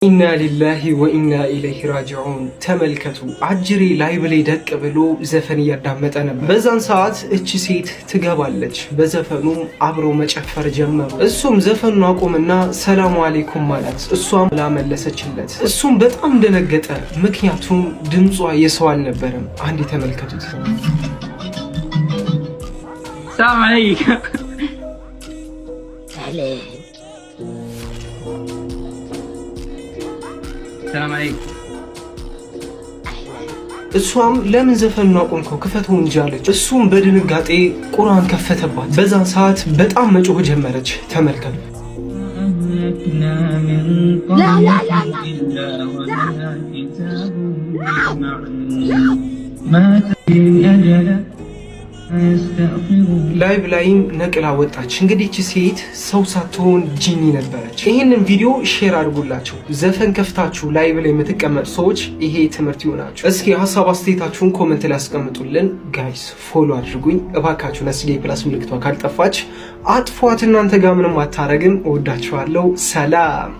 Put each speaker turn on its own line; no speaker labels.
إنا لله وإنا إليه راجعون። ተመልከቱ፣ አጅሬ live ላይ ደቅ ብሎ ዘፈን እያዳመጠ ነበር። በዛን ሰዓት እቺ ሴት ትገባለች። በዘፈኑም አብረው መጨፈር ጀመሩ። እሱም ዘፈኑን አቆምና ሰላሙ አሌይኩም አላት። እሷም ላመለሰችለት። እሱም በጣም ደነገጠ። ምክንያቱም ድምጿ የሰው አልነበረም። አንድ ተመልከቱት።
السلام عليكم.
أهلين.
السلام عليكم.
እሷም ለምን ዘፈኑን አቆምከው ክፈተው እንጂ አለች። እሱም በድንጋጤ ቁርአን ከፈተባት። በዛን ሰዓት በጣም መጮህ ጀመረች። ተመልከቱ።
أهلكنا من
لا لا لا
قرية
لا
إلا
لا
ولها كتاب معلوم ما تدري أجلا يستأخرون
ላይቭ ላይም ነቅላ ወጣች። እንግዲህ እቺ ሴት ሰው ሳትሆን ጂኒ ነበረች። ይህንን ቪዲዮ share አድርጉላቸው። ዘፈን ከፍታችሁ live ላይ የምትቀመጡ ሰዎች ይሄ ትምህርት ይሆናችሁ። እስኪ ሀሳብ አስተያየታችሁን comment ላይ ያስቀምጡልን። Guys, follow አድርጉኝ እባካችሁ። ነስጌ plus ምልክቷ ካልጠፋች አጥፏት። እናንተ ጋር ምንም አታረግም። እወዳችኋለሁ። ሰላም።